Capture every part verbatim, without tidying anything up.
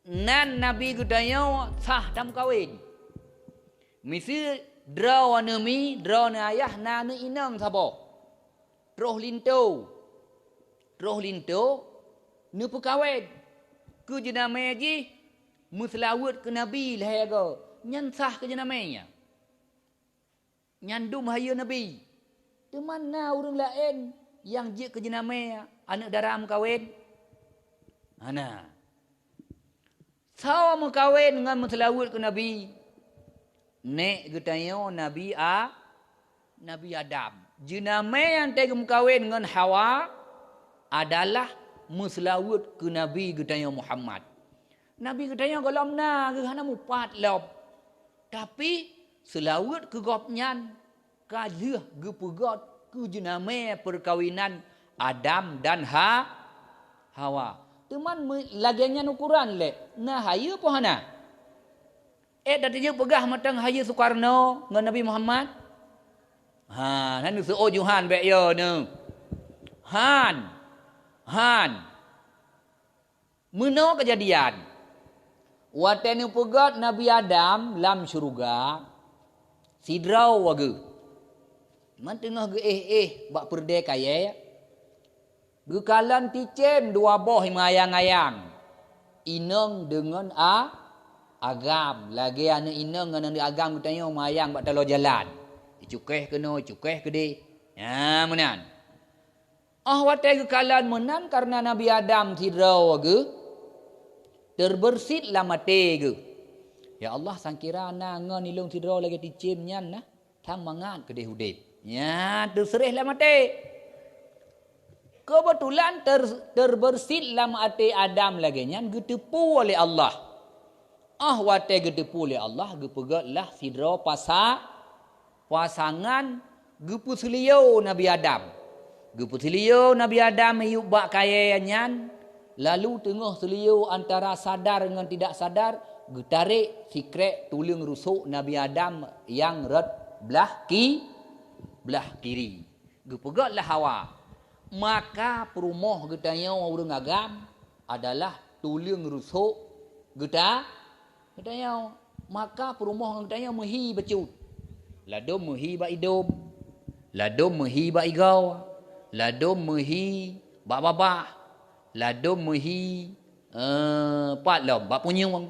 Nan Nabi geutanyoe sah tameukawen. Miseue droe aneuk mi, droe aneuk ayah na aneuk inong saboh. Troh linto. Troh linto neupeukawen. Keu jeunamé jih meuseulaweuet keu Nabi lhée goe. Nyan sah keu jeunamé nyan. Nyan dum hayeue Nabi. Teuma na ureuëng laén nyang jeuet keu jeunamé aneuk dara meukawen? Hana. Soe meukawen ngon meuseulaweuet keu Nabi? Nék geutanyoe Nabi A-, Nabi Adam. Jeunamé nyang teuka meukawen ngon Hawa adalah meuseulaweuet keu Nabi geutanyoe Muhammad. Nabi geutanyoe gohlom na geuh hana mupat lom. Tapi seulaweuet keu gobnyan ka lheueh geupeugét keu jeunamé peukawinan Adam dan Ha-, Hawa. Teuma me-, lagée nyan ukoran lé, na hayeue po hana? Eh, tateupeue peugah mantong hayeue Sukarno ngon Nabi Muhammad? Ha, hana seuôt Yuhan bék yo neu. Han. Han. Meunoe keujadian. Watée neupeugét Nabi Adam lam syeuruga, sidroe geuh, man teungoh geuéh-éh bak peureudée kayée, geukalon cicém dua boh meuayang-ayang, inong deungon a-, agam, lagée aneuk inong ngon aneuk agam geutanyoe meuayang bak taloe jalan. Icukéh keunoe, icukéh keudeh. Nyan meunan. Óh watée geukalon meunan kareuna Nabi Adam sidroe geuh, teubeureusit lam até geuh, "Ya Allah, sangkira na ngon ilôn sidroe lagée cicém nyan na, sang mangat keudeh udeb." Nyan teuseureh lam até. Keubeutulan ter-, teubeureusit lam até Adam lagée nyan geuteupeue lé Allah. Óh watée geuteupeue lé Allah, geupeugét lah sidroe pasa-, pasangan geupeuseuliyo Nabi Adam. Geupeuseuliyo Nabi Adam miyueb bak kayée nyan, lalu teungoh seuliyo antara sadar ngon tidak sadar, geutarek sikrek tuleueng rusok Nabi Adam nyang rot blah ki-, blah kiri. Geupeugét lah Hawa, "Maka peurumoh geutanyoe ureuëng agam adalah tuleueng rusok geuta-, geutanyoe. Maka peurumoh ngon geutanyoe meuhi bacut. Ladôm meuhi bak idôm, ladôm meuhi bak igoe, ladôm meuhi bak babah, ladôm meuhi, eh, pat lom, bak punyueng."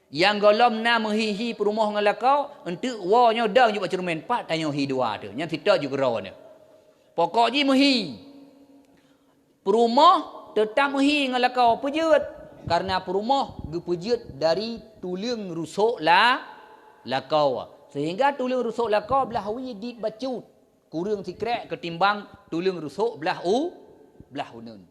Nyang gohlom na meuhi-hi peurumoh ngon lakoe, eunteuk woe nyoe dong jeuet bak ceureumen, pat tanyoe hi dua teuh, nyan sitok jeuet keudroe nyoe. Pokok jih meuhi. Peurumoh teutab meuhi ngon lakoe, peue jeuet? Kareuna peurumoh geupeujeuet dari tuleueng rusok la-, lakoe. Seuhingga tuleueng rusok lakoe blah wie dit bacut, kureueng sikrek keutimbang tuleueng rusok blah u-, blah uneuen.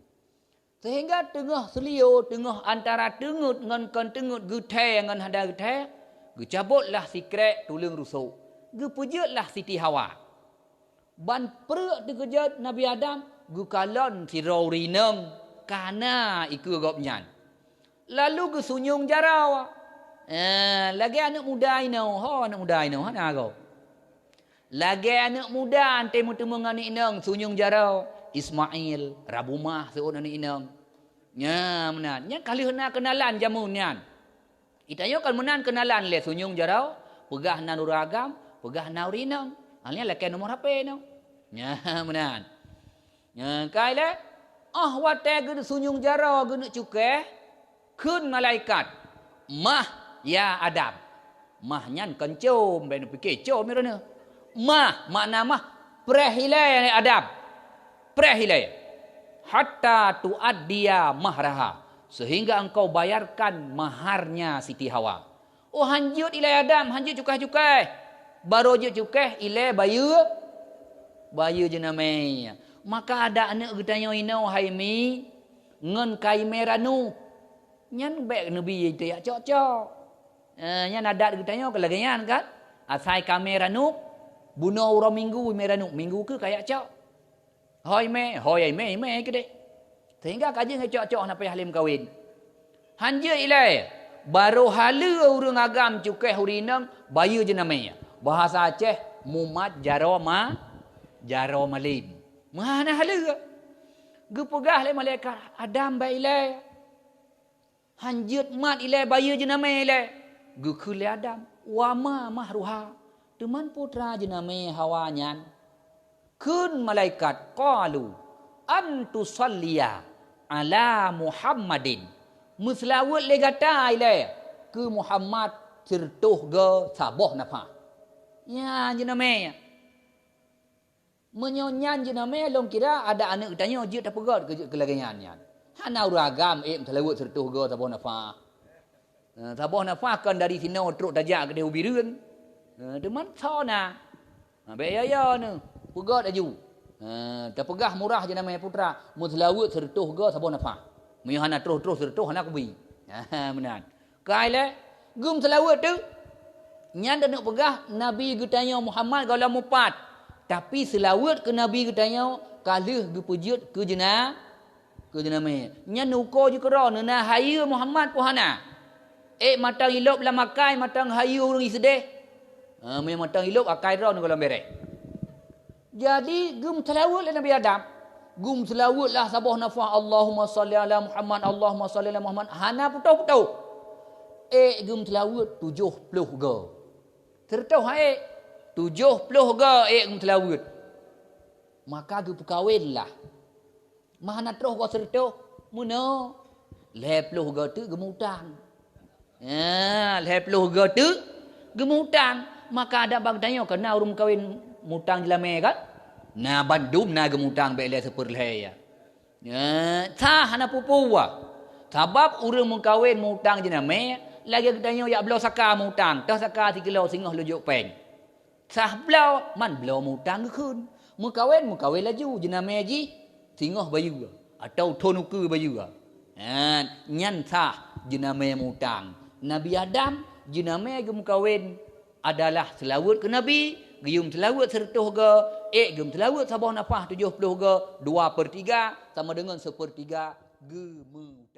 Seuhingga teungoh seuliyo, teungoh antara teungeut ngon kon teungeut, geuthée ngon hana geuthée, geucabot lah sikrek tuleueng rusok, geupeujeuet lah Siti Hawa. Ban preuk teukeujot Nabi Adam, geukalon sidroe ureuëng inong ka na ikeue gobnyan. Lalu geusunyueng jaroe. Eh, lagée aneuëk muda inoe, ho aneuëk muda inoe, hana gob. Lagée aneuëk muda até meuteumé ngon inong sunyueng jaroe, Ismail, Rabumah seuôt aneuëk inong. Nyan meunan. Nyan ka lheueh na keunalan jameun nyan. Geutanyoe kon meunan keunalan lé sunyueng jaroe, peugah nan ureuëng agam, peugah nan ureuëng inong. Hal nyan lakée nomor H P nyoe. Nyan meunan. Nyan kai lé, óh watée geusunyueng jaroe geuneuk cukéh, kheun malaikat, "Mah, ya Adam." Mah nyan kon com, bék neupike com droeneuh. Mah, makna mah, preh ilée Adam. Preh ilée. "Hatta tuaddiya mahraha." Seuhingga engkau bayarkan maharnya Siti Hawa. Oh, han jeuet ilée Adam, han jeuet cukéh-cukéh. Barô jeuet cukéh ilée bayeue, bayeue jeunamé. Maka adak aneuëk geutanyoe inoe hai mi ngon kaimé ranub. Nyan bék neubi teuyak cok-cok. Eh, nyan adat geutanyoe ka lagée nyan kan? Asai kamé ranub, bunoe uroe minggu imé ranub, minggu keu kayak cok. Hôi mé, hôi ai mé, mé keudeh. Sehingga ka jeuet ngecok-cok hana payah lé meukawen. Han jeuet ilée, barô haleue ureuëng agam cukéh ureuëng inong bayeue jeunamé. Bahasa Aceh, mumat jaroe ma-, jaroe malem. Meuhana haleue. Geupeugah lé malaikat, "Adam, bék ilée." Han jeuet mat ilée bayeue jeunamé ilée. Geukheun lé Adam, "Wa ma mahruha?" Teuma peue teuma jeunamé Hawa nyan? Kheun malaikat, "Qalu an tusalliya ala Muhammadin." Meuseulaweuet lé gata ilée keu Muhammad sireutôh goe saboh nafah. Nyan jeunamé. Meunyoe nyan jeunamé, lôn kira adak aneuëk geutanyoe jeuet tapeugét keu, keu lagée nyan, nyan. Hana ureuëng agam ék meuseulaweuet sireutôh goe saboh nafah. Eh, saboh nafah kon dari sinoe trok tajak keudeh u Bireuen. Eh, teuma soe na? Ha, bék ya-ya neuh. Peugét laju. Eh, tapeugah murah jeunamé peue teuma, meuseulaweuet sireutôh goe saboh nafah. Meunyoe hana troh-troh sireutôh hana kubi. Ha, meunan. Keu ilée, geumeuseulaweuet teuk. Nyan taneuk peugah Nabi geutanyoe Muhammad gohlom mupat. Tapi seulaweuet keu Nabi geutanyoe ka lheueh geupeujeuet keu jeuna-, keu jeunamé. Nyan uko jikeudroe neuna hayeue Muhammad peue hana. Ék mantong ilôb lam akai, mantong hayeue ureuëng iseudeh. Ha, meunyoe mantong ilôb akai droe neuh gohlom béréh. Jadi, geumeuseulaweuet lé Nabi Adam. Geumeuseulaweuet lah saboh nafah, "Allahumma salli ala Muhammad, Allahumma salli ala Muhammad." Hana putôh-putôh. Ék geumeuseulaweuet tujoh ploh goe. Sireutôh han ék. Tujoh ploh goe ék geumeuseulaweuet. Maka geupeukawen lah. Mah hana troh goe sireutôh, meunoe. Lhée ploh goe teuk geumutang. Ya, lhée ploh goe teuk geumutang. Maka adak bak geutanyoe keu na ureuëng meukawen mutang jeunamé kan? Na bandum na geumutang bék lé siper lhée ya. Ya, sah hana peue-peue. Sabab ureuëng meukawen mutang jeunamé, lagée geutanyoe jak bloe saka mutang, toh saka sikilo singoh lojok péng. Sah bloe, man bloe mutang geukheun. Meukawen, meukawen laju, jeunamé jih singoh bayeue, atau thon ukeue bayeue. Ha, nyan sah jeunamé mutang. Nabi Adam, jeunamé geumeukawen adalah seulaweuet keu Nabi, geuyue meuseulaweuet sireutôh goe, ék geumeuseulaweuet saboh nafah tujoh ploh goe, dua per tiga sama deungon seupeurtiga geumeu-